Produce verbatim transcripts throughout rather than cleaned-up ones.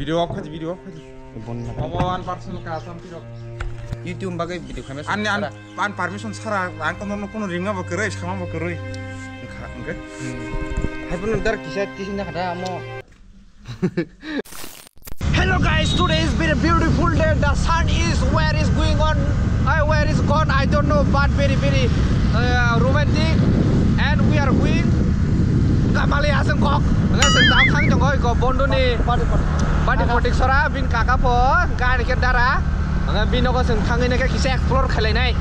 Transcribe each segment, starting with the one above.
Video off khaji, video off khaji. Bon na. Obo an personal ka asam tirok. YouTube bagwi video khamya. Ani an, an permission sara ang kono no kono ringma bo kwrwi, sama bo kwrwi. Wngkha, wngkha. Hmm. Hai bono dar kisa tisi na khata amo. Hello guys, today is been a beautiful day. The sun is where is going on, uh, where is gone, I don't know, but very, very, uh, romantic. And we are going Gamali aseng kok. Ngai seng tang thang jong hoi ko Bondo ni. Body, body. Body Potik sora bin kaka po, gari ke dara. Ngai bin ko seng thang ini ke kisa explore khalai nai.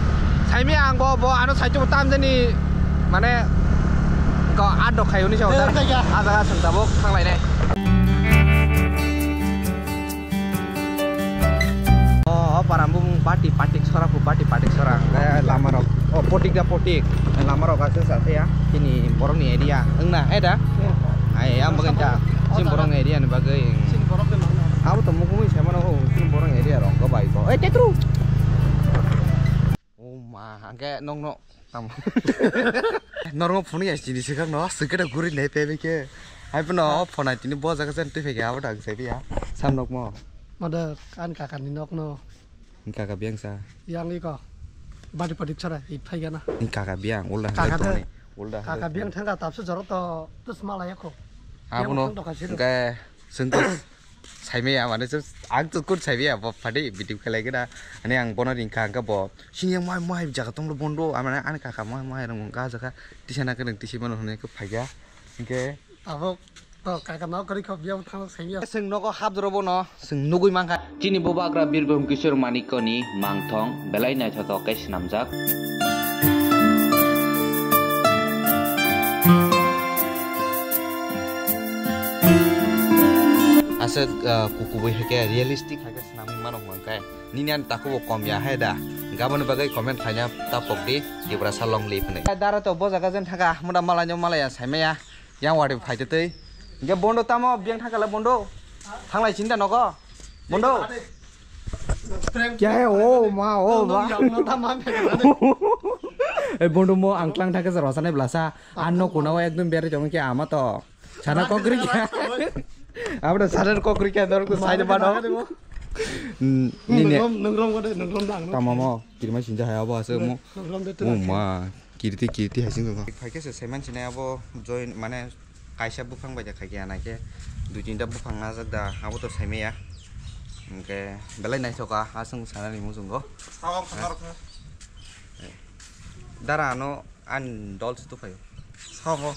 Saimi ang bo, bo ano saitu tam jani mane ko adok khai uni sa. Eh, udah. Jaga seng tabok thang lai nai. O, o param bumung Bati Patik sora pu, Bati Patik sora. Hwnkhe lama rok, o, Potik da Potik. Lama rok aswk sa ya. Chini borok ni area. Wngna, eh da? Ai, ang bagwi ta. Chini borok ni area ni bagwi. Chini borok ni mangna. Abo to mukungwi se mano, o, chini borok ni area rok go bai go. Eh, tetru. O ma, hwnkhe nokno tamo. Norok phunukya chini swkang no, swkang guri nai pebe khe. Hai phano phone ai tini bo jaga jan twi phai khe abo dak sai ya. Sam nokmo. Mada kan kaka ni nokno. Kaka biyang sa. Yang iko. Badi padik chara, it phai gana. Kaka biyang, ulda. Kaka de. Ulda. Kaka biyang thangka tapsu joro to, tus mala yako. Abono, hwnkhe, swngkos. Saimaya mane se ang chukut saimaya bo phadi video khelai gana. Ani ang bono ringkha hwnkhe bo sini yang mai mai jaga tonglo Bondo, amane ani kaka mai mai rong ga jaga tisa na kene tisi mano hwnwi khe phaiya. Hwnkhe abo to kaka no kari kho biya thang saimaya. Seng nogo hap joro bono seng nugui mankha. Chini bubagra Birbhum Kishore Manikko ni mangthong belai naithotok khe swnamjak. Aswk, ah, kukubui hai khe realistic hai khe swnamwi mano hwnkhe nini ani takhuk bo kom ya hai da. Gaboni bagwi comment khlaina ta pok di, Tiprasa long live hwnwi. Dara to bo jaga jen thaka, muda malai no malai ya saimaya, yang wari phai twi. Hwnkhe Bondo tamo biyang thaka le Bondo. Thanglai chinta nogo. Bondo. Kya hai? O ma, o ba. Eh, Bondo mo ang tlang thaka se rosa nai blasa. Ano kuna o ekdom beri tong kya ama to. Sana kokri kya? Abra sana kokri kya dor ko side ba no. Hmm, ni ne. Nungrom, nungrom ko de, nungrom dang. Tamo mo, kirma sinja hai abo ase mo. Nungrom de tu. O ma, kirti, kirti hai sing ko. Phai khe se seman sinai abo join mane kaisa buphang bai da khai khe anai khe dui tinta buphang najak da abo to saimaya. Hwnkhe belai naithoka aswng sanani muchungo. Sao khadar kha. Dara ano An dol se tuphaio. Sabo.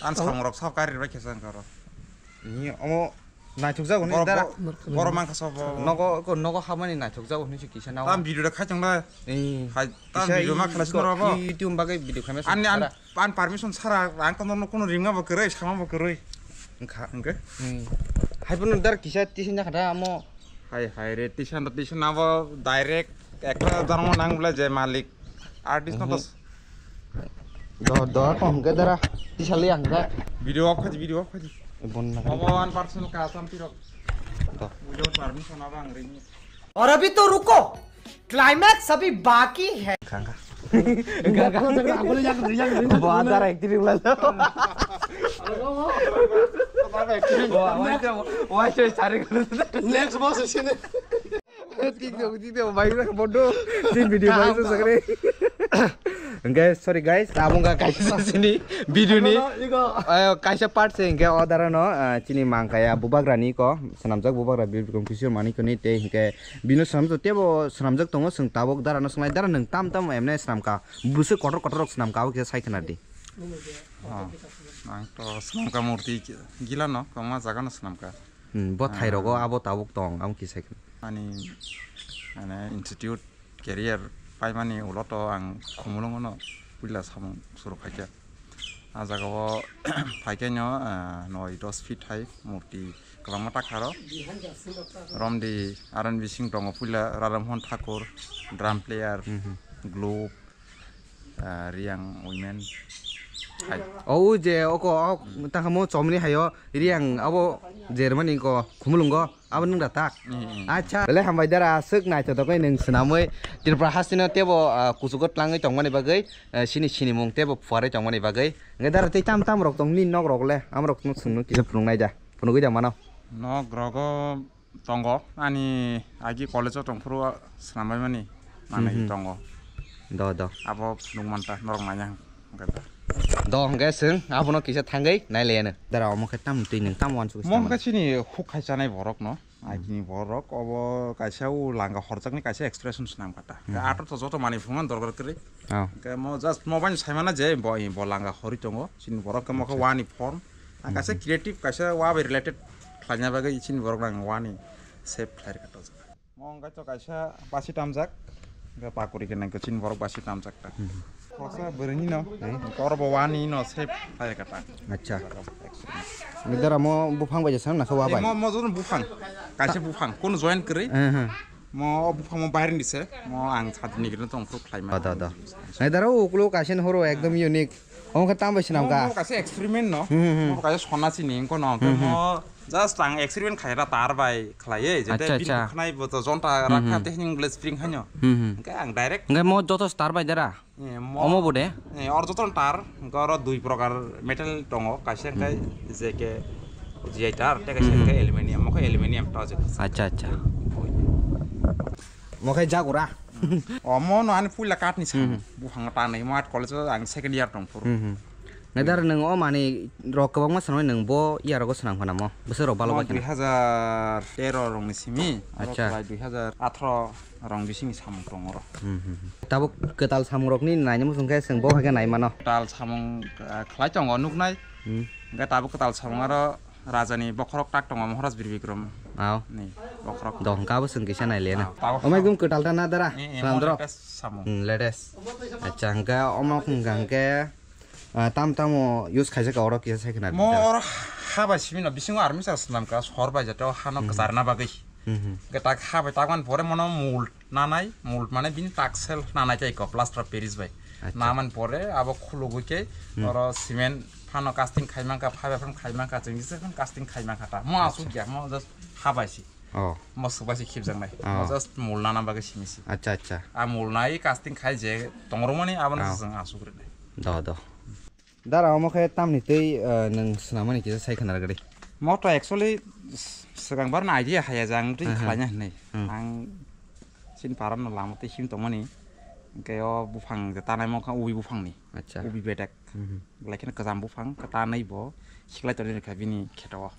An samung rok sab kari bai khe sang karo. Ni omo naithok jago ni dara. Borok mangkha sabo. Nogo ko nogo hamani naithok jago ni kisa na. Tam video da khai chang da. Ni. Hai tam video ma khala sino rabo. YouTube bagwi video khamya. An an permission sara ang kono kono ringma bo kwrwi sama bo kwrwi. Wngkha. Wngkhe. Hai bono dar kisa tisin jakha da amo. Hai hai re tisan tisan abo direct. Ekta dharma nang bole je malik artist no to. Do do ko hwnkhe dara tisali ang da. Video off khaji, video off khaji. Bon na. Obo one percent ka asam tirok. Do. Video permission abo ang rini. और अभी तो रुको, क्लाइमैक्स अभी बाकी है। Khangkha. Bo adar acting lai. Bo wai to wai to sari. Tik tok, tik tok, bai rak bodo. Sin video bai to sakre. Guys, sorry guys, tabung ka kaisa sini video ni. Ayo, kaisa part se hwnkhe o dara no, ah, chini mangkaya bubagra ni ko, swnamjak bubagra Birbhum Kishore Manikko ni tei hwnkhe bino swnamjak tebo swnamjak tongo, chwng tabuk dara no swngnai, dara nwng tam tam emne swnamka, bwswk kotor kotor rok swnamka, abo khe sai khna di. Ah, ang to swnamka murti gila no, kwbangma jaga no swnamka. Hmm, bo thai rogo abo tabuk tong, amo kisa khe. Ani, mane, institute career paimani ulo to ang Khumulwngo no puila samung suru phaikha. A jaga o phaikhe no, ah, noi dos feet hai murti kwbangma takharo. Romdi R N B Singh tongo puila, Radhamohan Thakur, drum player, globe, ah, Riang women hai. O je oko, o tangkha mo chomni hayo Riang abo Germany ko Khumulwngo abo nwng da tak. Acha. Belai hambai dara aswk naithotok khe nwng swnamwi Tripura hastino tebo, ah, kuchugo tlangwi tongmani bagwi, ah, sini sinimung tebo phuarwi tongmani bagwi. Hwnkhe dara tei tam tam rok tong nini nok rok le amrok no chwngno kisa phunuknai da. Phunugwi da mano? Nok rogo tongo, ani agi college o tongphuru swnambaimani manwi Hmm, hmm. tongo. Do, do. Abo phunuk manta norok naina hwnkhe da. Do hwnkhe chwng abono kisa thangwi nailaiano. Dara omo khe tam twi nwng tam wansuk Mo swnamani. Hwnkhe chini huk khai chanai borok no. Agini borok obo kaisa o langa horjakni kaisa expression swnam kata. Hmm. Ator to joto manwi phunukna dorkar kwrwi. Oh. Hwnkhe mo just mo bai saimana je bo, bo langa horwi tongo. Chini borok khe mo khe Acha. Wani form. Ang kaisa Hmm. creative, kaisa wa bai related khlaina bagwi chini borok nang wani shape khlai rwkha to. Mo wngkha to kaisa basi tamjak. Hwnkhe pakuri gwnang khe chini borok basi tamjak ta. Hmm. Khoroksa bwrwini no, Hmm. hwnkhe oro bo wani no shape khlai rwkha ta. Acha. Ni dara mo buphang bai jesa na khe wa bai? Mo, mo joto buphang. Kaisa buphang. Kono join kwrwi? Eh, eh. Mo buphang mo bahar ni se. Mo ang chati ni gino tong khuk khlai ma. Da, da. Nai dara o ukulo kaisa ni horo ekdom unique. Omo khe tam bai swnam Mo, ka? Mo kaisa experiment no. Hmm, hmm, hmm. Mo kaisa sona chini engko no. Hmm, hmm. Mo just ang experiment khlai ra tar bai khlai e. Jete Acha, bini acha. Khnai bo to jonta Hmm, rakha hmm. Te hinglai spring hanyo. Hmm, hmm. Hwnkhe ang direct Hwnkhe mo joto star bai dara? Eh, mo Omo bo de? Eh, or joto tar, hwnkhe oro dui prokar metal tongo, kaisa hwnkhe Hmm. J K G I tar, tei kaisa Hmm, hmm. Hwnkhe aluminium, mo khe aluminium to je. Acha, acha. Mo khe jagura. O, mo no ani puila katni sa. Hmm. Buphang tanwi mo art college o ang second year tong phuru. Hmm, hmm. Nai dara nwng o mani rok kwbangma swnamwi nwng bo iya rogo swnam khana mo? Bwswk rok balo Mo bai khana? Dui hazar tero rokni simi, aro Acha. Prai dui hazar atharo rong bisingni samung tong oro. Hmm, hmm, hmm. Tabuk kwtal samung rokni naina muchung khe chwng bo hai khe nai mano. Kwtal samung, ah, khlai tongo nuknai. Hmm. Hwnkhe tabuk kwtal samung aro Rajani bokhorok tak tongo Maharaj Bir Bikram Ao. Ni bokhorok. Dong kabo chwng kisa nai le na. Ao, tabuk Omai samung. Gum kwtal ta na dara? Eh, eh, Sandro? Mo latest samung. Hmm, latest. Acha, hwnkhe omo hwnkha hwnkhe, ah, tam tamo use khaijak oro kisa sai khna Mo da. Oro ha bai simi no bisingo army sa swnam ka sor bai jato hano Hmm. Kwcharna bagwi. Hmm, hmm. Hwnkhe tak ha bai tak man pore mono mold nanai, mold mane bini taksel nanai tai ko plaster of Paris bai. Acha. Naman pore abo khulugwi khe Hmm. Oro cement phano casting khai mankha, fiber phano khai mankha, chwng jesa phano casting khai mankha ta. Mo Acha. Asuk ya, mo just ha bai si. Oh. Mo swk bai si khibjak nai. Oh. Mo just mold nana bagwi simi si. Acha, acha. A mold nai casting khai je tongro mani abono Oh. Chwng asuk rwnai. Do, do. Dara omo khe tamni twi, eh, nwng swnamani kisa sai khna rwgwi. Mo to actually s-, swkang bar na idea haya jang twi Aha. Khlaina hwnwi. Hmm. Ang chini para no lama twi him tongmani. Hwnkhe o buphang je tanai mo kha ubi buphangni. Acha. Ubi bedek. Mhm. Belai kheno kwcham buphang, kwtanwi bo siklai tongwi rwkha bini kheto o.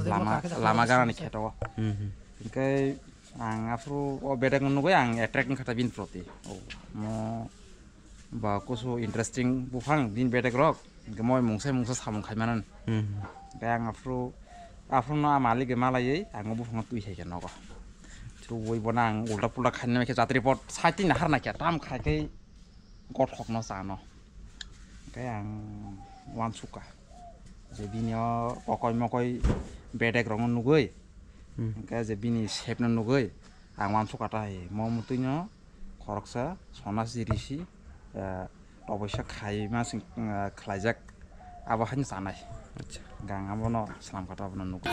Lama, lama ganani kheto o. Mhm. Hwnkhe ang aphuru o bedek no nugwi ang attract wngkha ta bini proti. O, mo ba kusu interesting buphang bini bedek rok. Hwnkhe moi mungsa mungsa samung khai mano. Mhm. Hwnkhe ang aphuru, aphuru no a malik malaiwi ang o buphang no twi hai khe nogo. Tubui bono ang ulta pulta khaina khe jatri pot side twi nahar naikha tam khai khe gothok no chano. Hwnkhe ang uansukha je bini o kokoi mokoi bedek rokno nugwi, Hmm. Hwnkhe je bini shape no nugwi ang uansukha ta hai mo mutwi no khoroksa sona si risi, eh, oboisa khai ma sing, eh, khlaijak abo haino chanai. Acha. Gang abono swnam kha ta abono nugwi.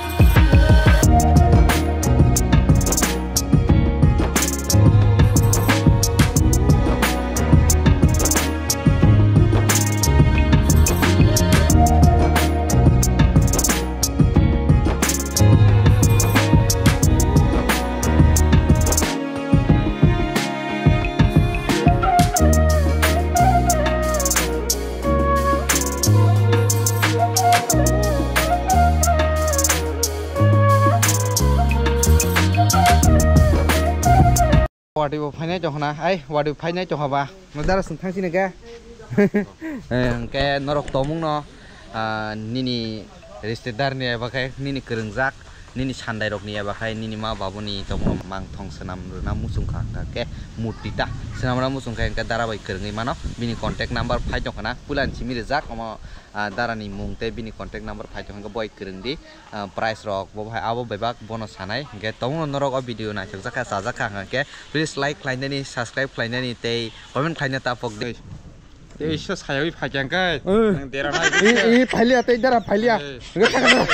Wadi bo phainai tongkhna, ai, wadi phainai tongkha ba. Mo dara sung thang sini ke. Eh, hwnkhe norok tongmung no, ah, nini rishtetedar ni eba khe nini kwrwngjak, nini sandai rok ni eba khai nini ma babu ni tongmung no mang thong swnam rwna muchung kha, hwnkhe murti ta swnam rwna muchung kha, hwnkhe dara bai kwrwngwi mano. Bini contact number phai tongkhna, puila ni simi rijak, omo, ah, dara ni mung tei bini contact number phai tongkha, hwnkhe boi kwrwng di. Ah, price rok bo hai abo bebak bono sanai. Hwnkhe tongmung norok o video naithok jakha, chajak kha hwnkhe please like khlainani, subscribe khlainani tei comment khlaina ta pok di. Tei isa sayawi phaikyang kai. Eh. Nang dera nai. Eh, eh, phailiya tei dara phailiya. Eh. Hwnkhe thaka.